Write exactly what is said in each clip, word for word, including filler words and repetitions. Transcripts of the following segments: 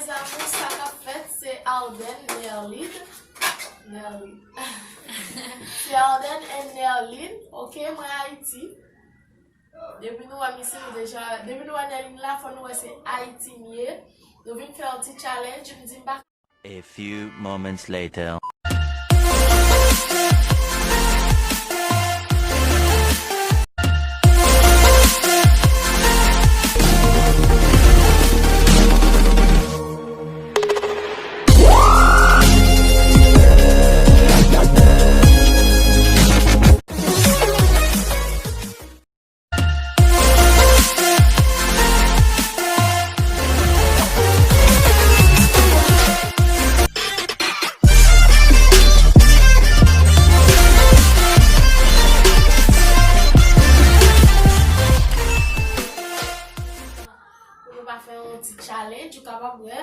Mes amours, sa k ap fèt, se Arden, Nerline. Nerline. Se Arden and Nerline, ok, mwen Ayiti. Depi nou wè m isi, nou deja, depi nou wè Nerline la, fò nou wè se Ayiti m ye. Nou vin fè yon ti challenge, m di m pa A few moments later. Pou nou pa fè yon ti challenge, ou kapab wè.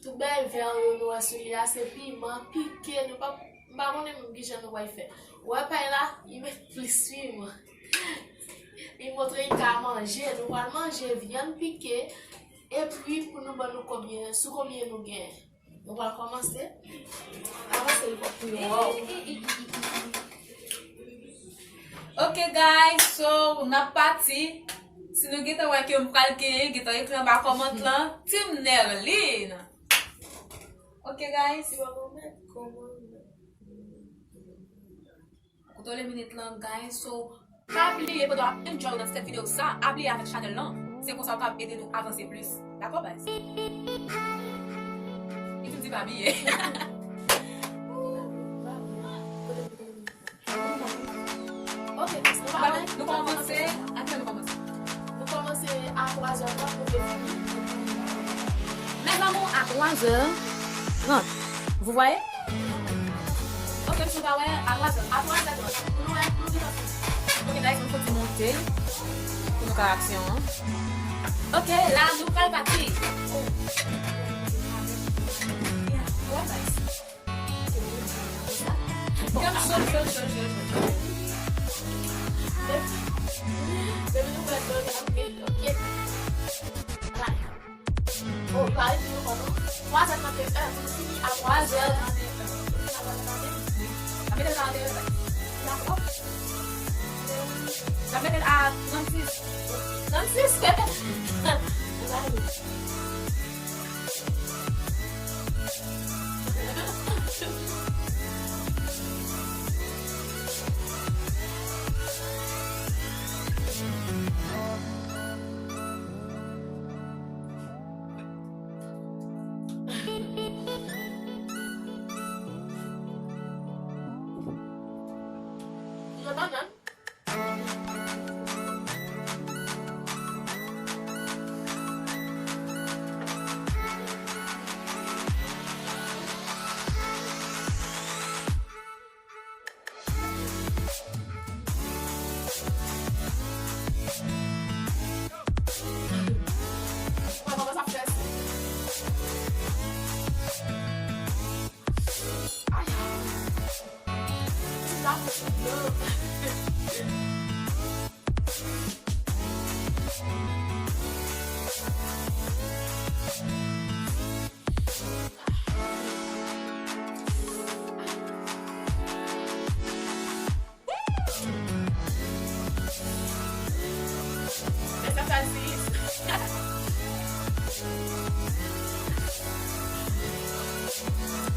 Tout bagay vè yo nou wè sou li a, se piman, pike, nou pa, m pa konnen menm kijan nou pral fè. Ou wè pay la, li met plis piman. Li montre li ka manje, nou pral manje vyann pike, epi pou nou ban nou konbyen, sou konbyen nou gen. Nou pral kòmanse. Avanse li pou yo. Ok, guys, so, n ap pati. Si nou gentan wè ke m pral genyen, gentan ekri anba kòmant lan, Team Nerline. Ok, guys. Kontwole minit lan, guys. So, pa bliye, pandan w ap enjoy nan sèt videyo sa, abiye avèk chanèl lan. Se konsa w ka ede nou avanse plis. Dakò, baz? Li fin di pa bliye. Ok, nou kòmanse. A kilè nou kòmanse? Nou kòmanse a twa zè trant pou nou fini. Mes amours, à trois heures trente. Vous voyez? Ok, nou ka wè a twa zè. A twa zè trant. Pou nou wè, pou nou gentan fini. Ok, guys, nou fouti monte pou nou ka aksyon an. Ok, la, nou pral pati. Wè, guys. Kèm cho, cho, cho, cho, cho. Depi nou wè dlo nan pye, ok. Alright. Oh, pa ret nou ankò non. Twa zè trannteyen, nou fini a twa zè trannteyen. N ap mete l karannteyen. Dakò. N ap mete l a trannsis. Trannsis? Alright.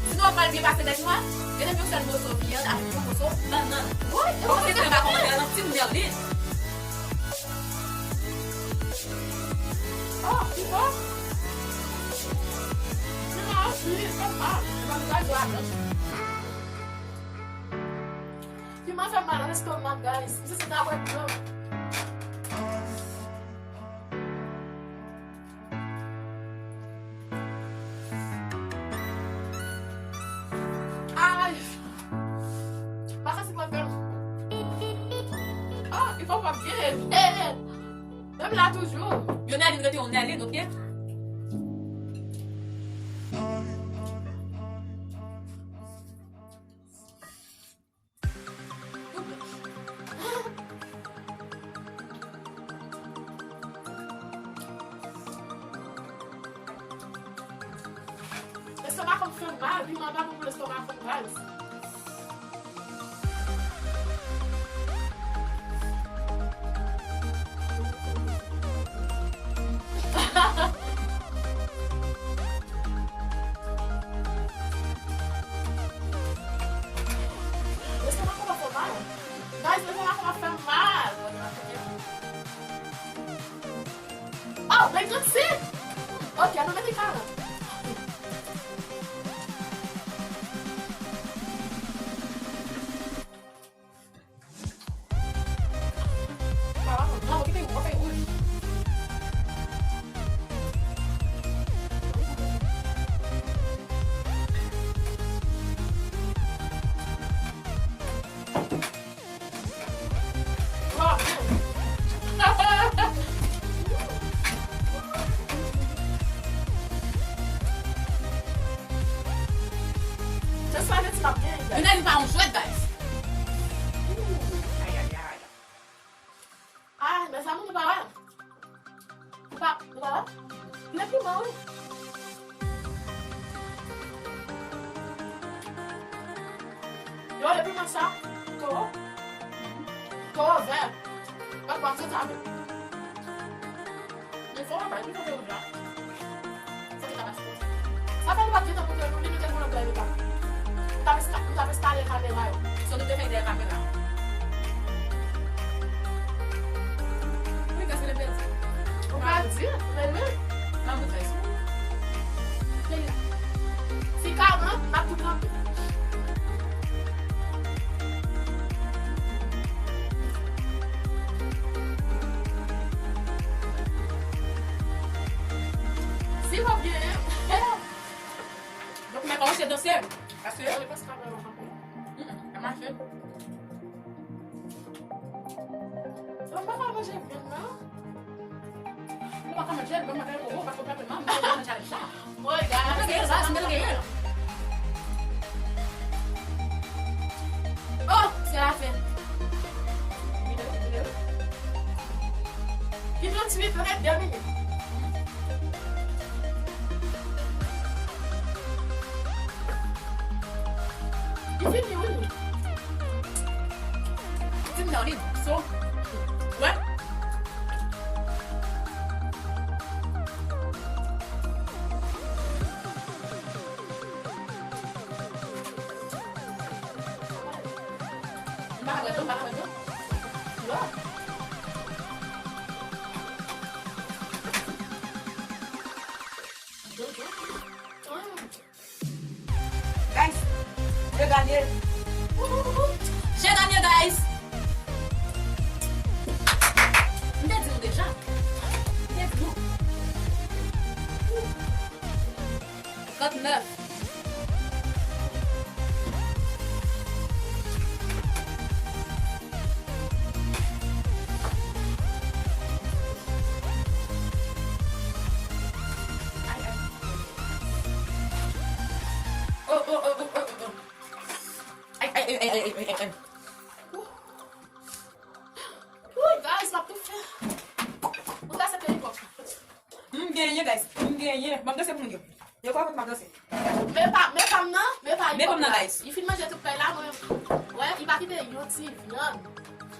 Sinon, w ap mal byen pase nèg nwa, gen yon sèl moso vyann avèk yon moso bannann. Wi, ou konn se trè ba kòmantè nan Team Nerline. Oh, piman. Piman an fri, fè m mal. Piman an fri, fè m mal. Piman fè m mal nan lestomak, guys. M santi ta bwè dlo. Ay! Pa santi mwen fè m. Oh, li fè m byen. Hey, hey. Menm la toujou. Yon Nerline rete yon Nerline, ok? Fè mal, piman pa bon pou lestomak ou, guys. Lestomak ou pa fè mal. Guys, lestomak ou pa fè mal. Oh, men trannsenk! Ok, nou mete karant. Bravo, kite yo, fè wouj. Just like it's not good, guys. Youn nan li pa yon jwèt, guys. Ooh, ay, ay, ay. Ah, mezanmi, nou pa wè. Ou pa, ou pa wè? Li piman, wi. Yo, le piman sa, towo. Towo vè. Mwen panse sa vre. Men fò mwen bay, men fò mwen bay. Sa ki ta pase. Sa fè nou pa t gentan montre nou, li mete nou nan dèyè eta. Nou t ap ensta-, nou t ap enstale kamera yo. So, nou te fè dèyè kamera. Wi, gaz, se le pèdi. Ou pa di, men men. Nan boutèy, sou. Li la. Si karant, n ap tou kanpe. Si w ap genyen. Donk, mwen kòmanse danse. Paske, mm, mm, sa mache. Mwen pa ka manje vyann nan. Mwen pa ka manje l, mwen pa ka manje l, paske mwen pa manje l sa. Mwen pa genyen l, baz, mwen pa genyen l. Oh, c'est la fin. Ki tranntuit, rete de minit. Li fini, wi. Li fini, li so. Wè. M pa ka pran non, m pa ka pran non. Lò. Guys, je gagne. J'ai gagné, guys. M te di nou deja. M te di nou. Trannèf. Oh, oh, oh, oh, oh, oh. Ay, ay, ay, ay, ay, ay, ay. Ooh, guys, m ap tou fè. Ou ta se te epòk. M genyen, guys. M genyen. Ban m danse pou moun yo. Yo kwè kont m ap danse. Men pa, men pa m nan, men pa m nan, guys. Li fin manje tout pay la, mwen. Wè, li pa kite yon ti vyann.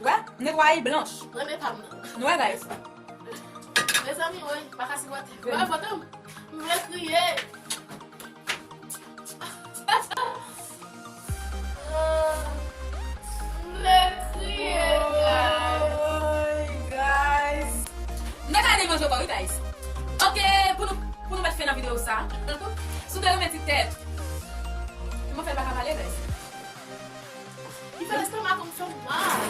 Wè, m netwaye blanch. Mwen, men pa m nan. Nou wè, guys. Mezanmi, wè, m pa ka sipòte. Wè, foto m. M vle kriye. M vle kriye, guys. Woy, guys. M te ka ale manje ankò, wi, guys. Ok, pou nou, pou nou mèt fen nan videyo sa. Si w te renmen ti tèt. Mwen fè l pa ka pale, guys. Li fè lestomak m fè m mal.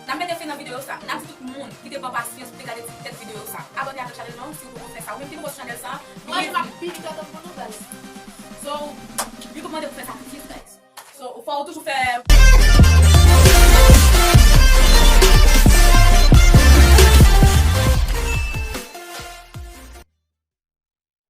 N ap mete fen nan videyo sa. N ap di tout moun ki te pran pasyans pou te gade ti tèt videyo sa, abòne ak chanèl la si w poko fè sa. Ou menm ki nouvo sou chanèl sa, mwen, m ap pike tèt an pou nou, guys. So, YouTube mande pou fè sakrifis, guys. So, fò w toujou fè